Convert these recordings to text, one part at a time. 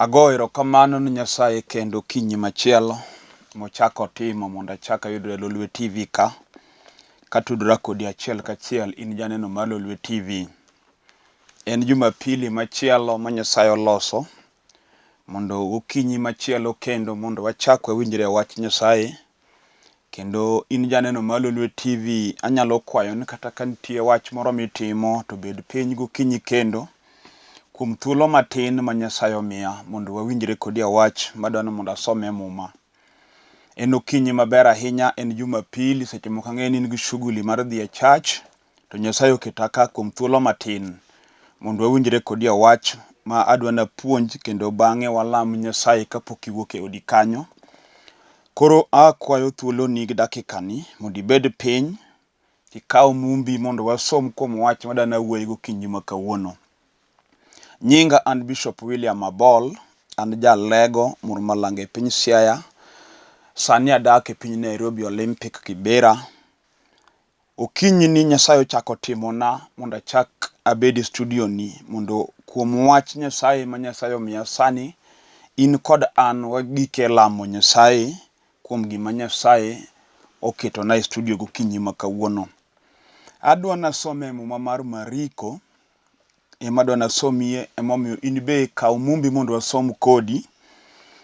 Ago erokamano ne Nyasaye kendo okinyi machielo mochako otimo mondo achak ayudre e Lolwe TV ka katudora kodi achiel kachiel in janeno mar Lolwe TV. En Jumapili machielo ma Nyasaye oloso mondo gokinyi machielo kendo mondo wachak wawinjre e wach Nyasaye Kendo in janeno mar Lolwe TV, anyalo kwayo ni kata ka nitie wach moro mitimo to bed piny gokinyi kendo kuom thuolo matin ma Nyasaye omiya mondo wawinjre kodi e wach madwaro ni mondo asom e Muma. En okinyi maber ahinya, en Jumapili, seche moko ang'eyo ni in gi shughuli mar dhi e church, To Nyasaye oketa ka kuom thuolo matin mondo wawinjre kodi e wach ma adwa napuonj kendo bang'e walam Nyasaye kapok iwuok e odi kanyo. Koro akwayo thuoloni gi dakikani mondo ibed piny ikaw mumbi mondo wasom kuom wach madwa nawuoye gokinyi ma kawuono. Nyinga an Bishop William Abol, an ja Lego Murmalanga e piny Siaya. Sani adak e piny Nairobi Olympic Kibera. Okinyi ni Nyasaye ochako timona mondo achak abed e studio ni mondo kuom wach Nyasaye ma Nyasaye omiya sani, in kod an wagike lamo Nyasaye kuom gima Nyasaye oketona e studio gokinyi ma kawuono. Adwa nasome muma mar Mariko ema adwa nasomie emomiyo in be kaw mumbi mondo wasom kodi.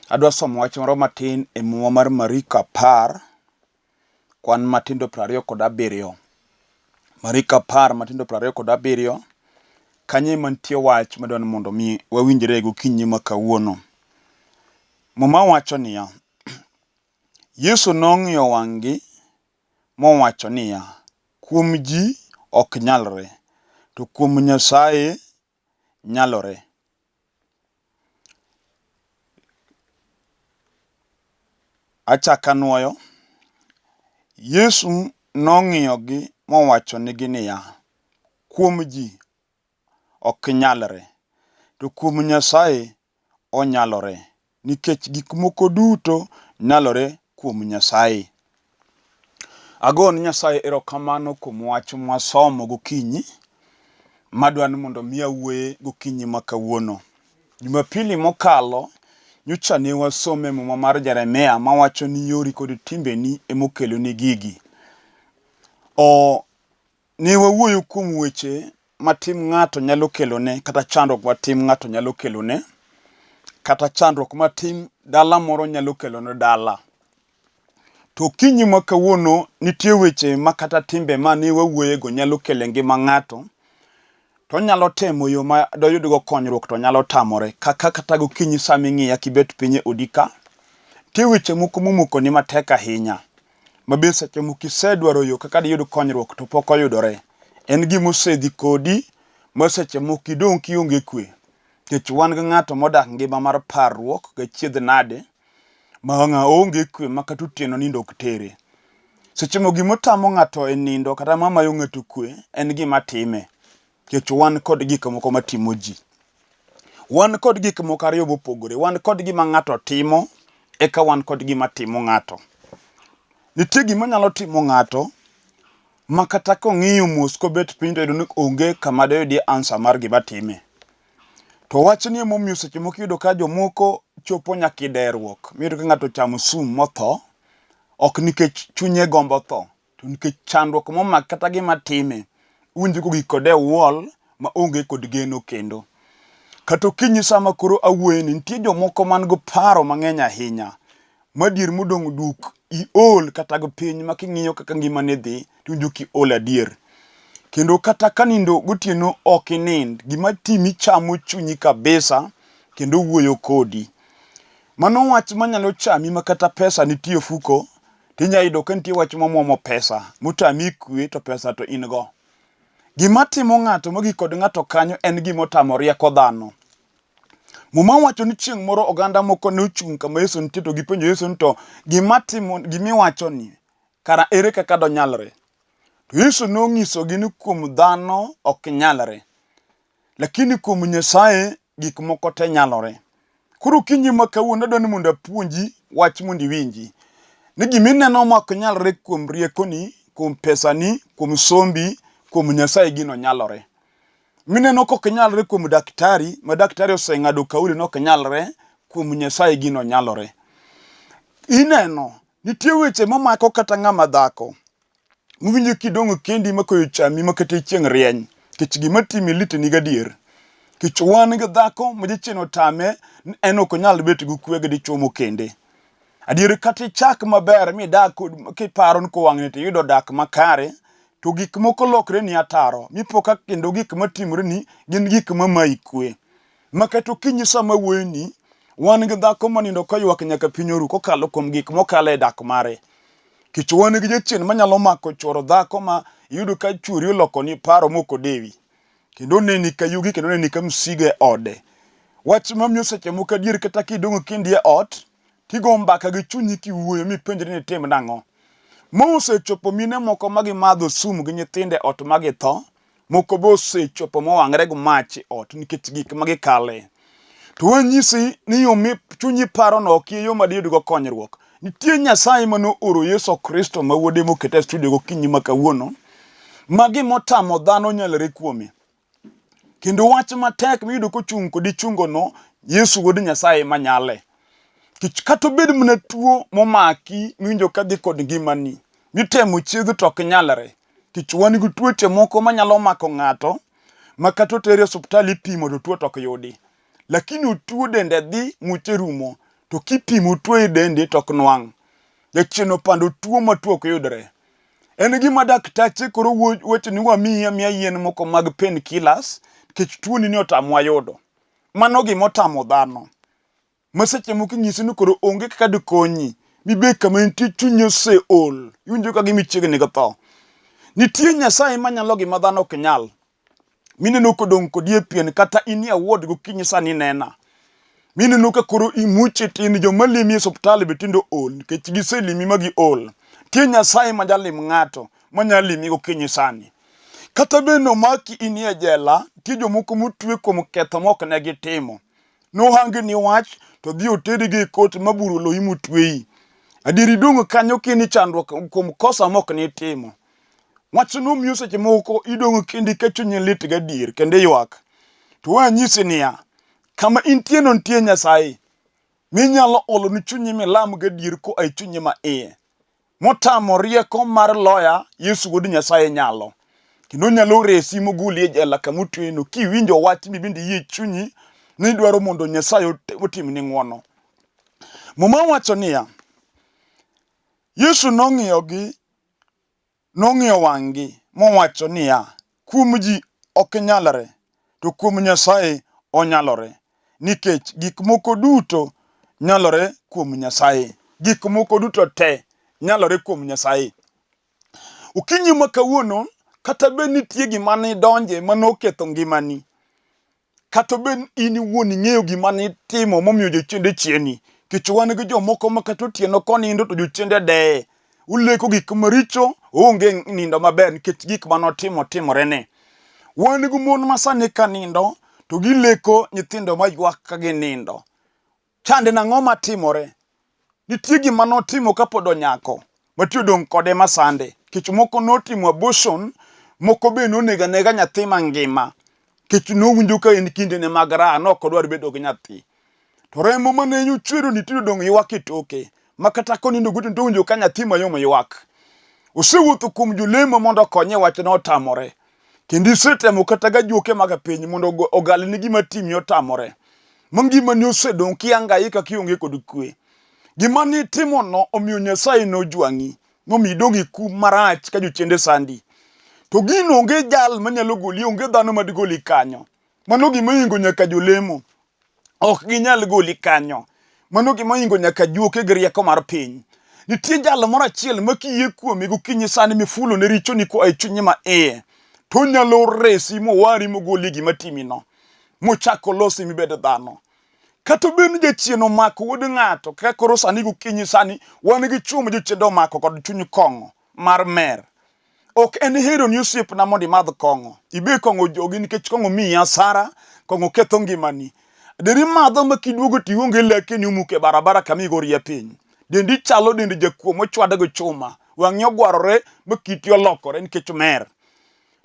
Adwa somo wach moro matin e muma mar Mariko apar kwan matindo 27. Mariko apar matindo 27, kanyo ema nitie wach madwa ni mondo mi wawinjre gokinyi ma kawuono. Muma wacho niya, Yesu nong'iyo wang'gi mowacho niya, kuom ji ok nyalre, to kuom Nyasaye nyalore. Achako anwoyo, Yesu nong'iyogi mowachonigi niya, Kuom ji ok nyalre, to kuom Nyasaye onyalore, nikech gik moko duto nyalore kuom Nyasaye. Agone Nyasaye erokamano kuom wach mwasomo gokinyi madwa ni mondo mi awuoye gokinyi ma kawuono. Jumapili mokalo nyocha ne wasomo e muma mar Jeremia mawacho ni yori kod timbeni emokeloni gigi. O, ne wawuoyo kuom weche ma tim ng'ato nyalo kelone kata chandruok ma tim ng'ato nyalo kelone kata chandruok ma tim dala moro nyalo kelone dala. To okinyi ma kawuono nitie weche ma kata timbe ma ne wawuoyego nyalo kelo e ngima ng'ato, to onyalo temo yo ma doyudgo konyruok to nyalo tamore. Kaka kata gokinyi sama ing'iya kibet piny e odi ka, nitie weche moko momokoni matek ahinya ma be seche moko isedwaro yo kaka diyud konyruok to pok oyudore. En gima osedhi kodi ma seche moko idong' kionge kwe. Nikech wan gi ng'ato modak ngima mar parruok gachiedh nade ma ng'a oonge kwe ma kata otieno nindo ok tere. Seche moko gima tamo ng'ato e nindo kata mamayo ng'ato kwe en gima time. Nikech wan kod gik moko matimo ji. Wan kod gik moko ariyo mopogore. Wan kod gima ng'ato timo eka wan kod gima timo ng'ato. Nitie gima nyalo timo ng'ato ma kata kong'iyo mos kobet piny to oyudo ni onge kama doyudie answer mar gima time. To wachni emomiyo seche moko iyudo ka jomoko chopo nyaka e deruok. Miyudo ka ng'ato ochamo sum motho, ok nikech chunye gombo tho, to nikech chandruok momake kata gima time, iwinjo kogik kode e wall ma onge kod geno kendo. Kata okinyi sama koro awuoyoni, nitie jomoko man gi paro mang'eny ahinya. Madier modong' duk, iol kata gi piny ma king'iyo kaka ngimani dhi, tiwinjo kiol adier. Kendo kata ka nindo gotieno ok inind, gima timi chamo chunyi kabisa kendo wuoyo kodi. Mano wach manyalo chami ma kata pesa nitie e ofuko, tinya yudo ka nitie wach momwomo pesa, motami kwe to pesa to in go. Gima timo ng'ato mogik kod ng'ato kanyo en gima otamo rieko dhano. Muma wacho ni chieng' moro oganda moko ne ochung' kama Yesu nitie to gipenjo Yesu ni to gima timo gimiwacho ni kara ere kaka donyalre? To Yesu nonyisogi ni kuom dhano ok nyalre, lakini kuom Nyasaye gik moko te nyalore. Koro okinyi ma kawuono adwa ni mondo apuonji wach mondo iwinji. Ni gima ineno ma ok nyalre kuom riekoni, kuom pesani, kuom sombi, kuom Nyasaye gino nyalore. Mineno kok nyalre kuom daktari, ma daktari oseng'ado kauli ni ok nyalre, Kuom Nyasaye gino nyalore. Ineno, nitie weche mamako kata ng'ama dhako. Miwinjo kidong' kendi ma koyo chami ma kata chieng' rieny. Nikech gima timi litni gadier. Nikech wan gi dhako ma jachien otame ni en ok onyal bet gi kwe gi dichuo mokende. Adier kata ichak maber midak kod kiparo ni kowang'ni to iyudo dak makare, to gik moko lokre ni ataro mipo ka kendo gik matimoreni gin gik mamayi kwe. Ma kata okinyi sama awuoyoni, wan gi dhako manindo koywak nyaka piny oru kokalo kuom gik mokalo e dak mare. Kech wan gi jachien manyalo mako chworo dhako ma iyudo ka chwori olokoni paro mok odewi. Kendo oneni ka yugi kendo oneni ka msigo e ode. Wach mamiyo seche moko adier kata kidong' kendi e ot, tigo mbaka gi chunyi kiwuoyo mipenjri ni itim nang'o. Ma osechopo mine moko ma gimadho sum gi nyithindo e ot ma githo, Moko be osechopo mowang're gi mach e ot nikech gik ma gikale. To wanyisi ni yo mi chunyi parono ok e yo ma diyudgo konyruok. Nitie Nyasaye ma nooro Yesu Kristo ma wuode mokete e studio gokinyi ma kawuono, ma gimotamo dhano nyalore kuome. Kendo wach matek miyudo kochung' kodi chungono, Yesu wuod Nyasaye ema nyale. Kech kata obed mana tuo momaki miwinjo ka dhi kod ngimani, mitemo chiedho to ok nyalre. Nikech wan gi tuoche moko manyalo mako ng'ato ma kata otere e osuptal ipimo to tuo to ok yudi. Lakini otuo dende dhi muche rumo to kipimo tuo e dende to ok nwang'. Jachien opando tuo ma tuo ok yudre. En gima daktache koro wacho ni wamiyi amiya yien moko mag pain killers nikech tuoni ni otamwa yudo. Mano gima otamo dhano. ma seche moko inyisi ni koro onge kaka dikonyi mibed kama intie chunyi oseol iwinjo ka gima ichiegni gi tho nitie nyasaye manyalo gima dhano ok nyal mineno kodong' kodi e pien kata in e award gokinyi sani inena mineno ka koro imuche tin joma limi e osiptal be tindo ol nikech giselimi ma giol nitie nyasaye ma jalim ng'ato manyalo limi gokinyi sani kata bed ni omaki inie jela nitie jomoko motwe kuom ketho ma ok ne gitimo Nohangni wach to dhi otergi e kot ma bura oloyi motweyi. Adier idong' kanyo ka in e chandruok kuom kosa ma ok nitimo. Wachno miyo seche moko idong' kendi ka chunyi lit gadier kendo iywak. To we anyisi niya, kama intieno nitie Nyasaye minyalo olo ni chunyi milam gadier koa e chunyi ma iye. Motamo rieko mar loya, Yesu Wuod Nyasaye nyalo. Kendo onyalo resi mogoli e jela kama otweyino kiwinjo wach mibende iyie chunyi ni idwaro mondo Nyasaye otimni ng'wono. Muma wacho niya, Yesu nong'iyogi nong'iyo wang'gi mowacho niya, kuom ji ok nyalre, to kuom Nyasaye onyalore, nikech gik moko duto nyalore kuom Nyasaye. Gik moko duto te nyalore kuom Nyasaye. Okinyi ma kawuono, kata bed nitie gima nidonje ma noketho ngimani, kata obed in iwuon ing'eyo gima nitimo momiyo jochiende chieni. Nikech wan gi jomoko ma kata otieno konindo to jochiende deye. Oleko gik maricho, oonge nindo maber nikech gik ma notimo timorene. Wan gi mon ma sani ka nindo to gileko nyithindo maywak ka ginindo. Chande nang'o matimore? Nitie gima notimo kapod onyako, mati odong' kode masande. Kech moko notimo abortion, moko be nonego anega nyathi mangima. Kech nowinjo ka en kindene mag raha, ne ok odwar bedo gi nyathi. To remo mane ochwero ni tinde odong' ywak e toke, ma kata konindo gotieno to owinjo ka nyathi mayom ywak. Osewuotho kuom jolemo mondo okonye e wachno otamore. Kendo isetemo kata gajuoke mag piny mondo ogalni gima timi otamore. Ma ngimani osedong' kihangaika kionge kod kwe. Gima nitimono omiyo Nyasaye nojwang'i, nomiyo idong' e kum marach ka jochiende sandi. To gino onge jal manyalo goli, onge dhano madigoli kanyo. Mano gima ohingo nyaka jolemo. Ok ginyal goli kanyo. Mano gima ohingo nyaka juoke gi rieko mar piny. Nitie jal moro achiel ma kiyie kuome gokinyi sani mifulo ne richoni koa e chunyi ma iye, to onyalo resi mowari mogoli gima timino, mochak olosi mibed dhano. Kata obed ni jachien omako wuod ng'ato, kaka koro sani gokinyi sani wan gi chwo ma jochiende omako kod chuny kong'o mar mer. Ok en hero ni osiepna mondo imadh kong'o. Ibe kong'o jogi nikech kong'o miyi asara, kong'o ketho ngimani. Deri madho ma kiduogo to ionge lakeni omuk e barabara kama igorie piny. Dendi chalo dend jakuo mochwad gi chuma. Wang'i ogwarore ma kiti olokore nikech mer.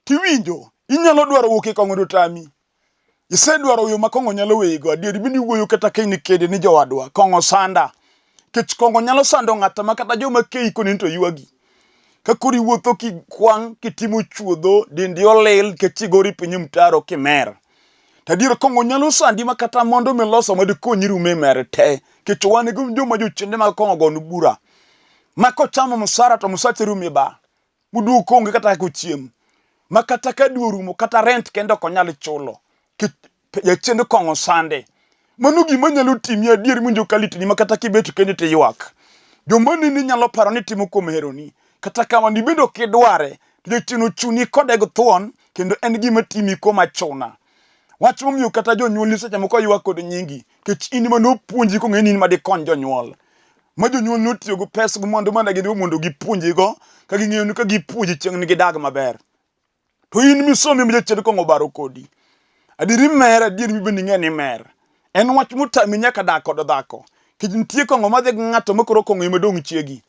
Tiwinjo, inyalo dwaro wuok e kong'o to tami. Isedwaro yo ma kong'o nyalo weyigo adier ibende iwuoyo kata ka in kende ni jowadwa kong'o sanda. Kech kong'o nyalo sando ng'ato ma kata joma keyi koneni to ywagi. Ka koro iwuotho kikwang' kitimo chuodho dendi olil kech igori piny e mtaro kimer. To adier kong'o nyalo sandi ma kata mondo miloso ma dikonyi rumo e mer te. Kech wan gi joma jochiende mag kong'o gonu bura. Ma kochamo msara to msache rumo e bar. Moduogo koonge kata kaka ochiem. Ma kata ka dwe orumo kata rent kende ok onyal chulo. Jachiend kong'o sande. Mano gima nyalo timi adier miwinjo ka litni ma kata kibet kendi to iywak. Joma neni nyalo paro ni timo kuom heroni. Kata kamano ibende ok idware to jachien ochuni kode gi thuon kendo en gima timi kuom achuna. Wach momiyo kata jonyuolni seche moko ywak kod nyingi nikech in ema nopuonji kong'e ni in ma dikony jonyuol. Ma jonyuol notiyo gi pes gi mwandu mane gin go mondo gipuonjigo ka ging'eyo ni ka gipuonji chieng' ni gidag maber. To in misomi ma jachien kong'o obaro kodi. Adier imer adier mibende ing'e ni imer. En wach motami nyaka dak kod dhako. Nikech nitie kong'o madhi gi ng'ato ma koro kong'o ema dong' chiegi.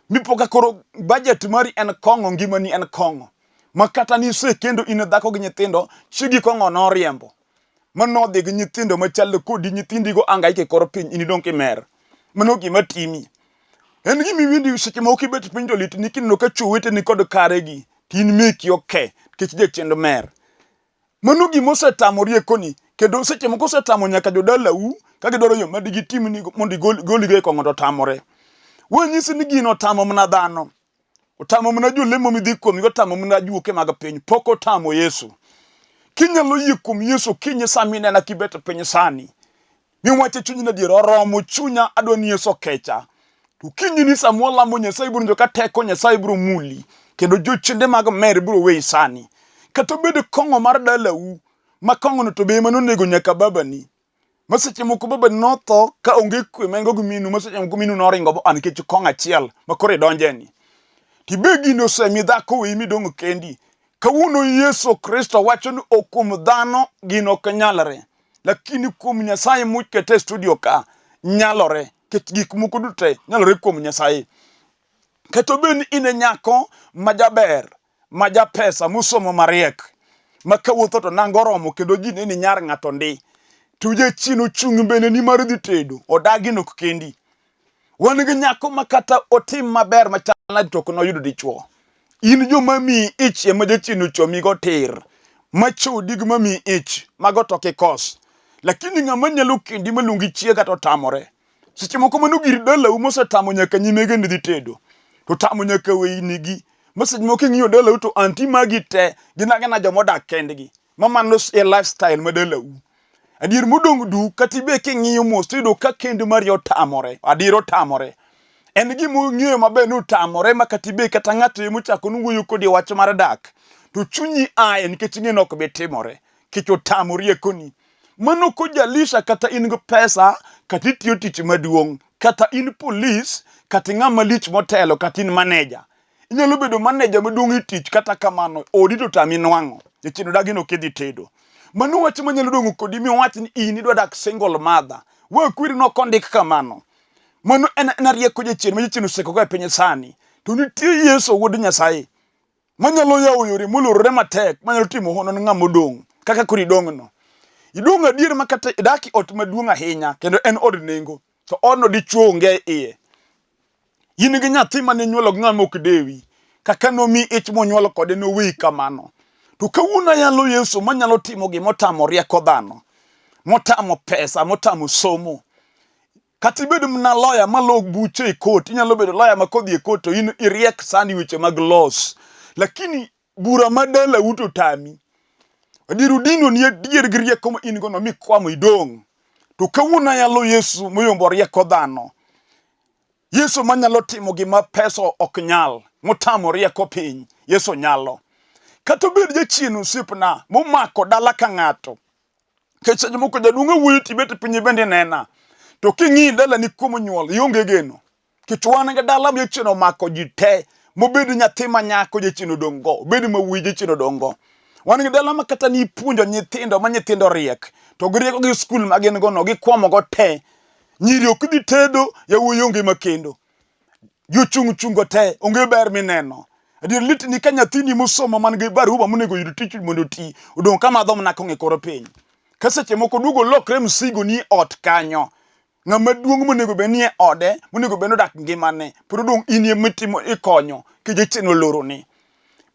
Mipo ka koro budget mari en kong'o ngimani en kong'o. Ma kata nisekendo in dhako gi nyithindo, chiegi kong'o noriembo. Ma nodhi gi nyithindo machal kodi nyithindigo angaika e kor piny in idong' kimer. Mano gima timi. En gima iwinjo seche moko kibet piny to litni kineno ka chwo weteni kod karegi to in meki oke nikech jachien mer. Mano gima osetamo riekoni kendo seche moko osetamo nyaka jodalau ka gidwaro yo ma digitimni mondo igoligo e kong'o to otamore. Wanyisi ni gino otamo mana dhano. Otamo mana jolemo midhi kuomgi, otamo mana ajuoke mag piny, pok otamo Yesu. Kinyalo yie kuom Yesu kinyi sama inena kibet piny sani, miwach e chunyi ni adier oromo chunya adwa ni Yesu okecha. To kinyi ni sama walamo Nyasaye biro winjo ka teko Nyasaye biro muli kendo jochiende mag mer biro weyi sani. Kata obed kong'o mar dalau ma kong'ono to be ema nonego nyaka babani. Ma seche moko babani notho ka onge kwe ma en go gi minu ma seche moko minu noringo bo nikech kong'o achiel ma koro idonjeni. Tibe gino osemi dhako weyi midong' kendi. Kawuono Yesu Kristo wacho ni ok kuom dhano gino ok nyalre. Lakini kuom Nyasaye mokete e studio ka nyalore. Nikech gik moko duto te nyalore kuom Nyasaye. Kata obed ni in e nyako ma jaber, ma japesa, mosomo mariek, ma kawuotho to nanga oromo kendo ji neni nyar ng'ato ndi. To jachien ochung' mbele ni mar dhi tedo, odagi nok kendi. Wan gi nyako ma kata otim maber machal nade to ok noyud dichwo. In joma miyi ich ema jachien ochomigo tir. Machodi gi mamiyi ich, mago to kikos. Lakini ng'ama nyalo kendi maluongi chiega to otamore. Seche moko mano gir dalau mosetamo nyaka nyimege ni dhi tedo. To tamo nyaka weynigi. Ma seche moko ing'iyo dalau to anti magi te gin agina joma odak kendgi. Ma mano e lifestyle ma dalau. Adier modong' duk kata ibe king'iyo mos to iyudo ka kend mari otamore. Adier otamore. En gima ong'eyo maber ni otamore ma kata ibe kata ng'ato ema ochako ni wuoyo kodi e wach mar dak to chunyi aye nikech ing'e ni ok bi timore. Nikech otamo riekoni. Mano kojalisha kata in gi pesa kata itiyo tich maduong' kata in polis kata ing'ama lich motelo kata in maneja. Inyalo bedo maneja maduong' e tich kata kamano odi to tami nwang'o. Jachien odagi ni ok idhi tedo. Mano wach manyalo dong' kodi miwach ni in idwa dak single mother. We kwiri no ok ondik kamano. Mano en en rieko jachien ma jachien osekogo e piny sani. To nitie Yesu wuod Nyasaye manyalo yawo yore molorore matek manyalo timo hono ne ng'ama odong' kaka koro idong'no. Idong' adier ma kata idak e ot maduong' ahinya kendo en od nengo to odno dichwo onge e iye. In gi nyathi mane inyuolo gi ng'ama ok dewi, kaka nomi ich monyuol kode noweyi kamano. To kawuono ayalo Yesu manyalo timo gima otamo rieko dhano, motamo pesa, motamo somo. Kata ibed mana lawyer malo buche e court, inyalo bedo lawyer ma kodhi e court to in iriek sani weche mag laws. Lakini bura ma dalau to tami. Adier udino ni adier gi rieko ma in go no mikwamo idong'. To kawuono ayalo Yesu moyombo rieko dhano. Yesu manyalo timo gima pesa ok nyal, motamo rieko piny, Yesu nyalo. Kata obed jachien osiepna momako dala ka ng'ato, nikech seche moko jaduong' wuoyo tibet piny bende nena, to king'i dalani kuom nyuol ionge geno. Nikech wan gi dala ma jachien omako ji te, mobed nyathi ma nyako jachien odong' go, obed ma wuoyi jachien odong' go. Wan gi dala ma kata nipuonjo nyithindo ma nyithindo riek, to girieko gi skul ma gin go no, gikwamo go te. Nyiri ok dhi tedo, yawuoyi onge makendo. Jochung' chungo te, onge ber mineno. Adier lit ni ka nyathini mosomo man gi barua monego oyud tich mondo oti, odong' ka madho mana kong'e kor piny. Ka seche moko duogo lokre msigo ni ot kanyo. Ng'ama duong' monego bed ni e ode, monego bed ni odak ngimane, pod odong' in ema itimo ikonyo ka jachien oloroni.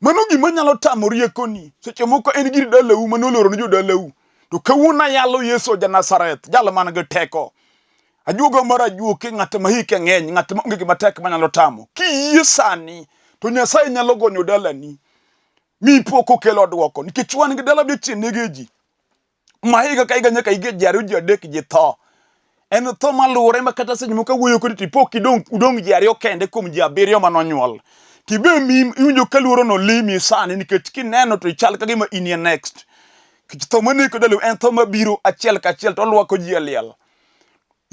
Mano gima nyalo tamo riekoni. Seche moko en gir dalau mane oloro ni jodalau. To kawuono ayalo Yesu ja Nazareth, jal man gi teko. Ajuoga mar ajuoke, ng'at ma hike ng'eny, ng'at ma onge gima tek manyalo tamo. Kiyie sani, to Nyasaye nyalo gonyo dalani. Mi ipo kokelo dwoko. Nikech wan gi dala jachien nege ji. Ma higa ka higa nyaka higa ji ariyo ji adek ji tho. En tho maluwore ma kata seche moko awuoyo kodi to ipo kidong' udong' ji ariyo kende kuom ji abiriyo manonyuol. Tibe mi iwinjo ka luoro no limi sani nikech kineno to ichal ka gima inie next. Nikech tho maneko dalau en tho mabiro achiel kachiel to olwako ji e liel.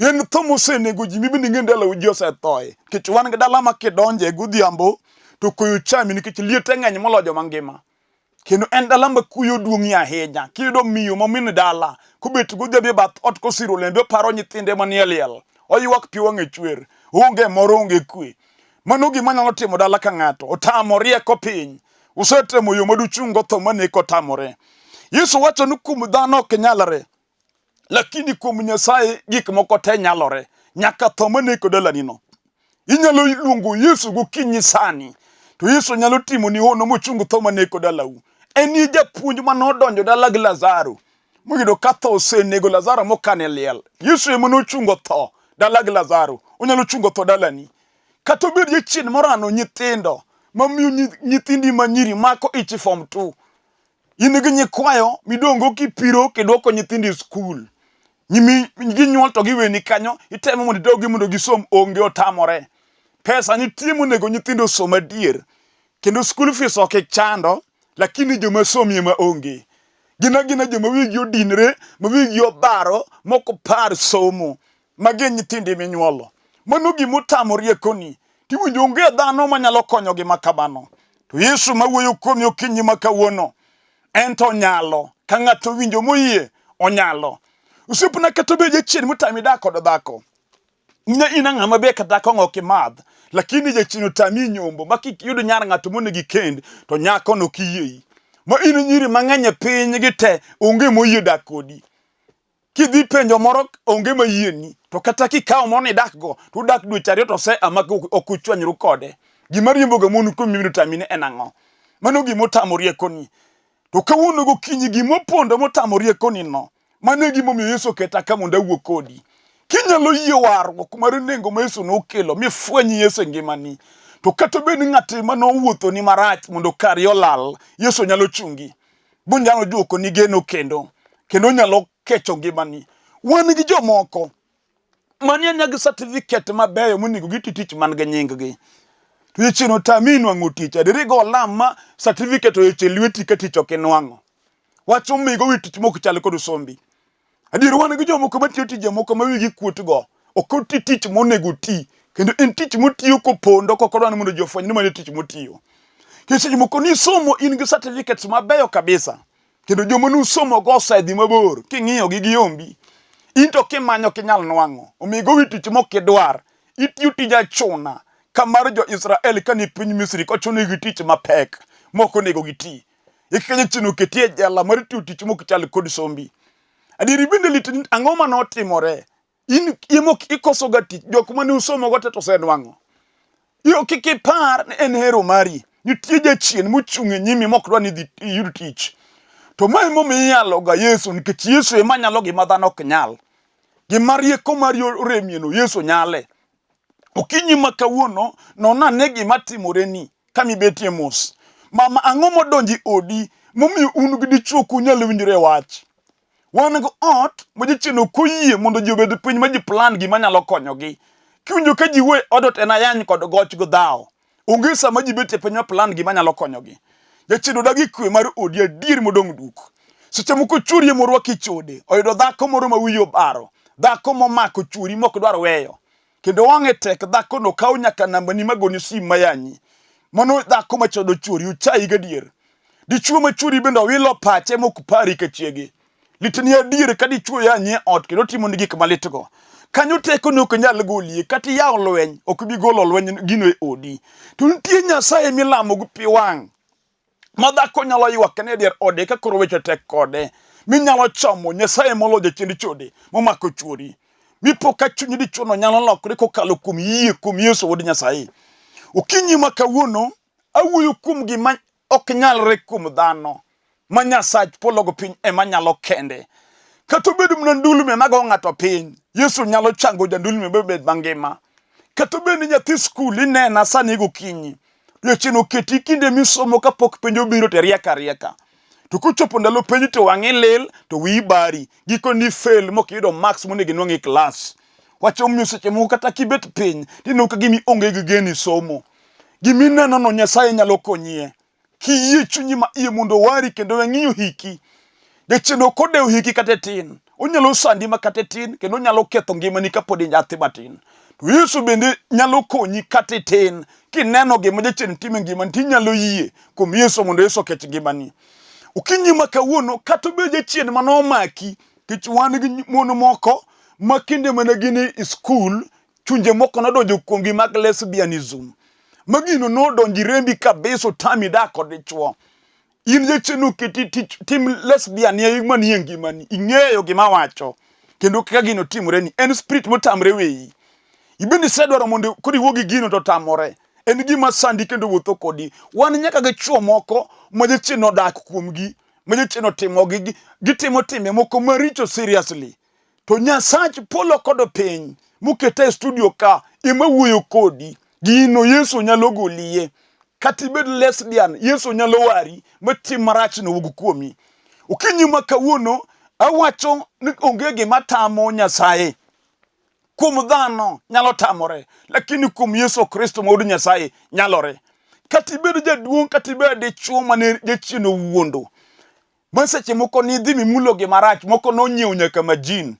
En tho mosenego ji mibende ing'e dalau ji osethoe. Nikech wan gi dala ma kidonje godhiambo to koyo chami nikech liete ng'eny moloyo joma ngima. Kendo en dala ma kuyo duong'ie ahinya. Kiyudo miyo ma min dala kobet godhiambo e bath ot kosiro lembe oparo nyithinde manie liel. Oywak pi wang'e chwer. Onge mor onge kwe. Mano gima nyalo timo dala ka ng'ato otamo rieko piny. Usetemo yo maduchung' tho maneko otamore. Yesu wacho ni kuom dhano ok nyalre. Lakini kuom Nyasaye gik moko te nyalore. Nyaka tho maneko dalanino. Inyalo luongo Yesu gokinyi sani, to Yesu nyalo timoni hono mochung tho maneko dalau. En e japuonj ma nodonjo dala gi Lazaro, moyudo ka tho osenego Lazaro mokane liel. Yesu ema nochungo tho dala gi Lazaro. Onyalo chungo tho dalani. Kata obed jachien morano nyithindo, mamiyo nyithindi ma nyiri mako ich form 2. In gi nyikwayo midongo kipiro kidwoko nyithindo e skul. Nyimi ginyuol to giweni kanyo, itemo mondo iterogi mondo gisom, onge otamore. Pesa nitie monego nyithindo osom adier. Kendo school fees ok ichando, lakini joma somi ema onge. Gin agina joma wigi odinre, ma wigi obaro, mok par somo. Magi e nyithindi minyuolo. Mano gima otamo riekoni. Tiwinjo onge dhano manyalo konyo gima kamano. To Yesu mawuoyo kuomi okinyi ma kawuono, en to onyalo. Ka ng'ato owinjo moyie, onyalo. Osiepna kata obed jachien motami dak kod dhako. In in ng'ama ber kata kong'o ok imadh, lakini jachien otami nyombo ma kik iyud nyar ng'ato monego ikend to nyakono ok yiei. Ma in nyiri mang'eny e piny gi te onge moyie dak kodi. Kidhi penjo moro onge mayieni to kata kikawo moro nidak go to udak dweche ariyo to ose ama ok uchwanyru kode. Gima riembo ga mon kuom mino tamine en ang'o? Mano gima otamo riekoni. To kawuono gokinyi gima opondo motamo riekoni no, mano e gimomiyo Yesu oketa ka mondo awuo kodi. Kinyalo yie warruok mar nengo ma Yesu nokelo mifweny Yesu e ngimani, to kata obed ni ng'at ma nowuothoni marach mondo kari olal, Yesu nyalo chungi. Bonyalo duokoni geno kendo, kendo onyalo kecho ngimani. Wan gi jomoko manie nigi certificate mabeyo monego giti tich man gi nying gi. To jachien otami nwang'o tich, adier igo olam ma certificate oeche lweti ka tich ok inwang'o. Wach omigo wi tich mok chal kod sombi. Adier wan gi jomoko matiyo tije moko ma wigi kuot go. Ok oti tich monego oti. Kendo en tich motiyo kopondo kok odwa ni mondo ji ofweny ni mano e tich motiyo. Nikech seche moko nisomo in gi certificates mabeyo kabisa. Kendo joma nusomo go osedhi mabor king'iyo gi giombi. In to kimanyo ok inyal nwang'o. Omiyo igo wi tich mok idwar. Itiyo tij achuna ka mar jo-Israel kane piny Misri kochunigi tich mapek mok onego giti. Eka jachien oketi e jela mar tiyo tich mok chal kod sombi. Adieri bende lit ni ang'o ma notimore? In imok ikoso ga tich, jok mane usomo go te to osenwang'o. Iyo kik ipar ni en hero mari. Nitie jachien mochung' e nyimi mok dwa ni idhi iyud tich. To ma emomiyo iyalo ga Yesu nikech Yesu ema nyalo gima dhano ok nyal. Gima rieko mari oremieno Yesu nyale. Okinyi ma kawuono non ane gima timoreni kama ibetie mos. Mama, ang'o modonjo e odi momiyo un gi dichwo ok unyal winjore e wach? Wan gi ot ma jachien ok oyie mondo ji obed piny ma ji plan gima nyalo konyogi. Kiwinjo ka ji wuoyo e od ot en ayany kod goch gi dhawo. Onge sama ji bet e piny ma plan gima nyalo konyogi. Jachien odagi kwe mar odi adier modong' duk. Seche moko chwori ema orwaki chode, oyudo dhako moro ma wiye obaro, dhako momako chwori mok dwar weyo. Kendo wang'e tek dhakono kawo nyaka nambani magoni sim mayanyi. Mano dhako machodo chwori, ochayi gadier. Dichwo ma chwori bende owilo pache mok pari ka chiege. Litni adier ka dichwo yanyi e ot kendo timoni gik malitgo. Kanyo tekoni ok nyal golie, kata iyawo lweny, ok bi golo lweny gino e odi. To nitie Nyasaye milamo gi pi wang' ma dhako nyalo ywak ne dier ode ka koro weche tek kode. minyalo chomo Nyasaye molo jachiend chode momako chuori. Mipo ka chuny dichuono nyalo lokore kokalo kuom yie kuom Yesu wuod Nyasaye. Okinyi ma kawuono awuoyo kuom gima ok nyalre kuom dhano ma Nyasach polo gi piny ema nyalo kende. Kata obed mana ndulme mago ng'ato piny, Yesu nyalo chango jandulme mabed mangima. Kata obed ni nyathi skul inena sani gokinyi, jachien oketi kinde misomo kapok penj obiro to iriek arieka. To kochopo ndalo penj to wang'i lil to wiyi bari, gikone ifel mok iyudo marks monego inwang' e klas. Wach omiyo seche moko kata kibet piny tineno ka gima ionge gi geno e somo. Gima inenono Nyasaye nyalo konyie. Kiyie chunyi ma iye mondo owari kendo we ng'iyo hiki. Jachien ok odewo hiki kata tin. Onyalo sandi ma kata tin kendo onyalo ketho ngimani kapod in nyathi matin. To Yesu bende nyalo konyi kata itin. Kineno gima jachien timo e ngimani tinyalo yie kuom Yesu mondo Yesu okech ngimani. Okinyi ma kawuono kata obed jachien mane omaki, nikech wan gi mon moko ma kinde mane gin e skul chunje moko nodonjo kuomgi mag lesbianism ma gino nodonjo rembi kabisa otami dak kod dichuo in jachien oketi tich tim lesbian ya manie ngimani ing'eyo gima wacho kendo kaka gino timoreni en spirit motamre weyi ibende isedwaro mondo koro iwuo gi gino to otamore en gima sandi kendo wuotho kodi wan nyaka gi chuo moko ma jachien odak kuomgi ma jachien otimogi gitimo timbe moko maricho seriously To Nyasach polo kod piny moketa e studio ka ema wuoyo kodi. Gino Yesu nyalo goliye. Kata ibed lesbian, Yesu nyalo wari ma tim marachno wuog kuomi. Okinyi ma kawuono awacho ni onge gima tamo Nyasaye. Kuom dhano nyalo tamore, lakini kuom Yesu Kristo ma wuod Nyasaye nyalore. Kata ibed jaduong', kata ibed dichuo mane jachien owuondo, Ma seche moko nidhi mimulo gima rach, moko nonyiewo nyaka majin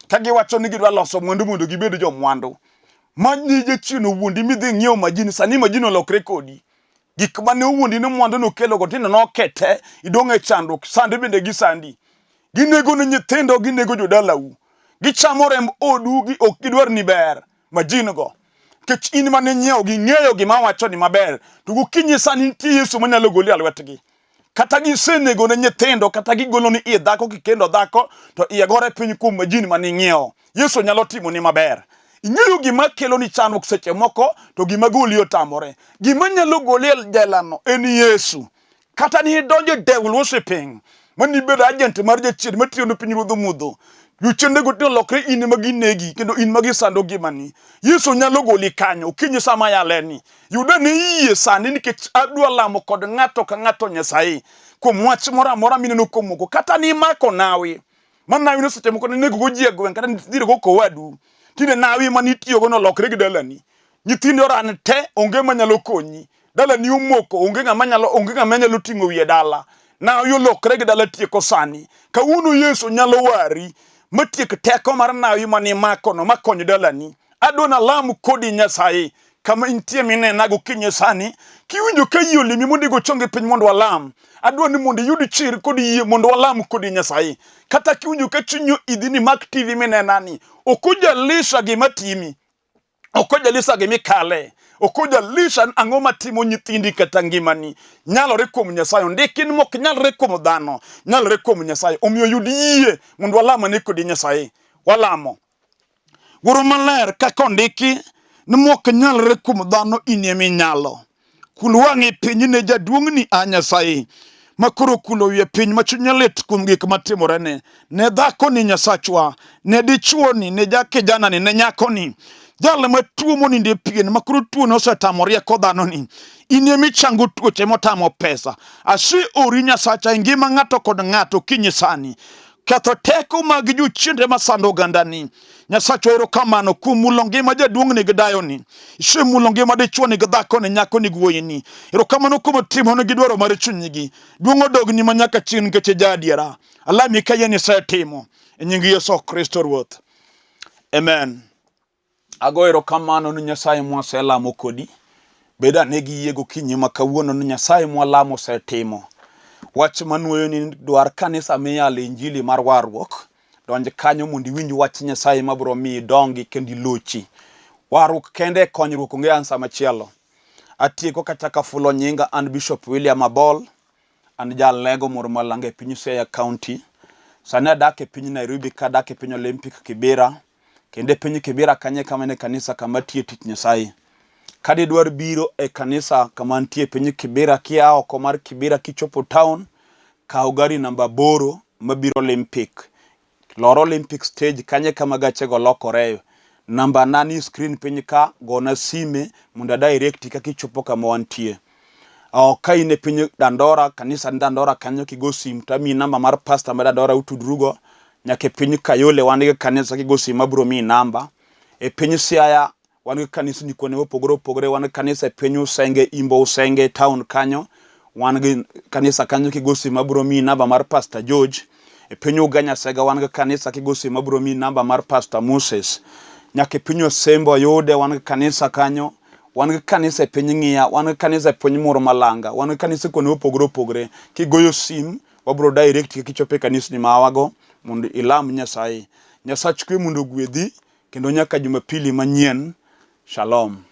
ka giwacho ni gidwa loso mwandu mondo gibed jomwandu. Ma ni jachien owuondi midhi ng'iewo majin, sani majin olokre kodi. Gik mane owuondi ni mwandu nokelogo tinde nokete, idong' e chandruok, sandi bende gisandi. Ginego ni nyithindo, ginego jodalau. Gichamo remb odu, gi ok gidwar ni ber, majin go. Nikech in mane inyiewo gi ng'eyo gima wacho ni maber, to gokinyi sani nitie Yesu manyalo goli e lwetgi. Kata gisenego ne nyithindo, kata gigolo ni iye dhako kikendo dhako, to iye gore piny kuom majini mane ing'iewo. Yesu nyalo timoni maber. Ing'eyo gima kelo ni chandruok seche moko, to gima goli otamore. Gima nyalo goli e jelano en Yesu. Kata ni idonjo e devil worshiping, mani ibedo agent mar jachien matiyo ne piny ruodh mudho. Jochiendego tinde olokre in ema ginegi kendo in ma gisando ngimani. Yesu nyalo goli kanyo okinyi sama yaleni. Yuda ne yie sani nikech adwa lamo kod ng'ato ka ng'ato Nyasaye kuom wach moro amora mineno komoko kata ni imako nawi ma nawi no seche moko ninego go ji e gweng' kata nidhirogo kowadu tinde nawi ma nitiyogo nolokre gi dalani nyithindi oran te onge manyalo konyi dalani omoko onge ng'ama nyalo onge ng'ama nyalo ting'o wiye dala nawi olokre gi dala tieko sani kawuono Yesu nyalo wari matiek teko mar nawi mane imakono makony dalani adwa nalam kodi Nyasaye kama intie minena gokinyi sani kiwinjo ka yie olimi mondo igo chongi piny mondo walam adwa ni mondo iyud chir kod yie mondo walam kodi Nyasaye kata kiwinjo ka chunyi oidhi ni mak TV minena ni ok ojalisha gima timi ok ojalisha gima ikale ok ojalisha ang'o matimo nyithindi kata ngimani nyalore kuom Nyasaye ondiki ni mok nyalre kuom dhano nyalore kuom Nyasaye omiyo yud yie mondo walamane kodi Nyasaye walamo Wuoro maler kaka ondiki ni mok nyalre kuom dhano in ema inyalo. Kul wang'i piny ne jaduong'ni a Nyasaye ma koro kulo wiye piny ma chunye lit kuom gik matimorene. Ne dhakoni Nyasachwa, ne dichuoni, ne jakijanani, ne nyakoni. Jal ma tuo monindo e pien ma koro tuono osetamo rieko dhanoni. In ema ichango tuoche motamo pesa. Aseori Nyasacha e ngima ng'ato kod ng'ato kinyi sani. Ketho teko mag jochiende masando ogandani. Nyasachwa erokamano kuom mulo ngima jaduong'ni gi dayoni. Isemulo ngima dichuoni gi dhakoni, nyakoni gi wuoyini. Erokamano kuom timonegi dwaro mar chunygi. Duong' odogni ma nyaka chieng' nikech e jaadiera. Alami ka yie ni isetimo. E nying Yesu Kristo Ruoth. Amen. Ago erokamano ni Nyasaye mwaselamo kodi. Bed ane gi yie gokinyi ma kawuono ni Nyasaye mwalamo osetimo. Wach manuoyo ni dwar kanisa miyalo injili mar warruok. Donj kanyo mondo iwinj wach Nyasaye mabiro miyi idongi kendo ilochi. Warruok kende e konyruok onge ansa machielo. Atieko kachako afulo nyinga an Bishop William Abol. An jalego moro malanga e piny Siaya County. Sani adak e piny Nairobi ka adak e piny Olympic Kibera. Kendo e piny Kibera kanyo e kama en e kanisa kama atiye tich Nyasaye. Ka didwar biro e kanisa kama antie e piny Kibera, kia oko mar Kibera kichopo town, kaw gari namba aboro mabiro Olympic. Lor Olympic stage kanyo e kama gachego lokore. Namba na ni screen piny ka, gona sime mondo a direct kaka ichopo kama wantie. Oh, ka in e piny Dandora, kanisa ni Dandora kanyo kigo sim to amiyi namba mar pastor ma Dandora utudrugo. Nyaka e piny Kayole wan gi kanisa kigo sim abiro miyi namba. E piny Siaya Wan gi kanisni kuonde mopogore opogore. Wan gi kanisa e piny Usenge, Imbo Usenge town kanyo. Wan gi kanisa kanyo kigo simu abiro miyi namba mar Pastor George. E piny Ugenya Sega wan gi kanisa kigo simu abiro miyi namba mar Pastor Moses. Nyaka e piny Osembo Oyude wan gi kanisa kanyo. Wan gi kanisa e piny Ng'iya, wan gi kanisa e piny Moro Malanga, wan gi kanisa kuonde mopogore opogore. Kigoyo sim wabiro direct kichopo e kanisni mawago mondo ilam Nyasaye. Nyasach kwe mondo ogwedhi. Kendo nyaka Jumapili manyien, Shalom.